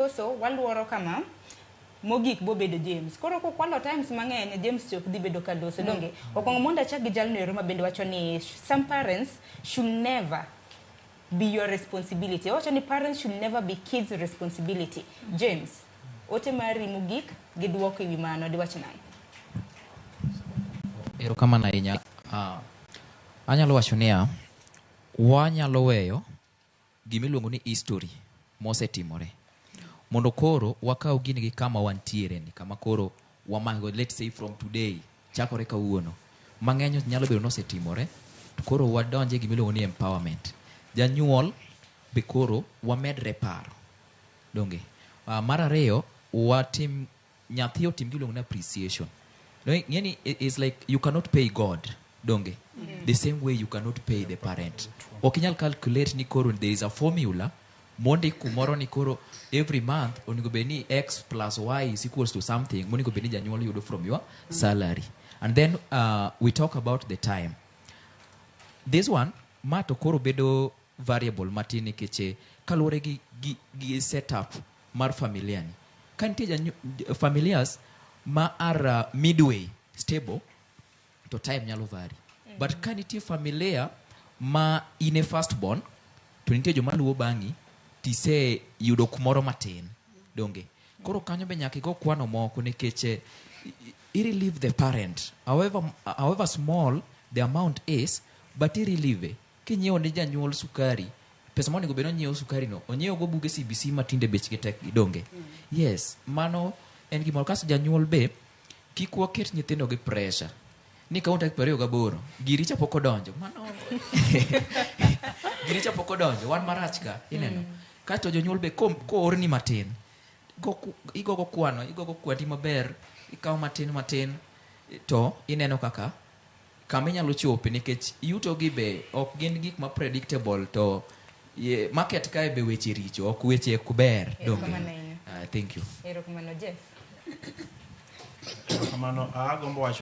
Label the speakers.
Speaker 1: Loso waluoro kama mogik bobedo James. Koro kokwalo times mang'eny James to ok dhi bedo ka loso. Donge? Okwongo mondo achak gi jalno ero ma bende wacho ni some parents should never be your responsibility. Owacho ni parents should never be kids responsibility. James, ote mari mogik gi duoko ewi mano diwach nang'o?
Speaker 2: Erokamano ahinya. Anyalo wacho niya, wanyalo weyo gimiluongo ni history mosetimore mondo koro wakaw gini gi kama wantiere ni kama koro wamango, let's say from today, chakore kawuono, mang'eny nyalo bedo nosetimore to koro wadonje gimiluongo ni empowerment. Janyuol be koro wamedre paro, donge? Mar ariyo, watim nyathi otim gimiluongo ni appreciation. No, ng'eni is like you cannot pay God, donge? The same way you cannot pay the parent. Ok inyal calculate ni koro there is a formula mondik kumoro ni koro every month onego bed ni x plus y is equals to something monego bed ni janyuol yudo from your salary. And then we talk about the time. This one ma to koro bedo variable matin nikech kaluwore gi setup mar familia ni. Ka nitie familias ma are midway stable to time nyalo vary. But ka nitie familia ma in e first born to nitie joma luwo bang'i tise yudo kumoro matin, donge? Koro kanyo be nyaka igo kwano moko nikech i relieve the parent, however small the amount is, but i relieve kinyiewo ne janyuol sukari, pesa monego bed onyiewo sukari no onyiewo go buge CBC matinde bechgi tek gi, donge? Yes, mano en gimoro. Kasto janyuol be kik waket nyithindo gi pressure ni kawuono tarik 28 giri cha pok odonjo, mano giri cha pok odonjo, wan marach ka ineno. Kasto jonyuol be koorni matin igogo kwano, igogo kwandi maber, ikawo matin matin to ineno kaka kama inyalo chope nikech yuto gi be ok gin gik ma predictable to ye, market kae be weche richo, ok weche ok ber, donge?
Speaker 1: Erokamano ahinya.
Speaker 2: Thank you.
Speaker 1: Erokamano, Jeff.
Speaker 3: Erokamano. Agombo wacho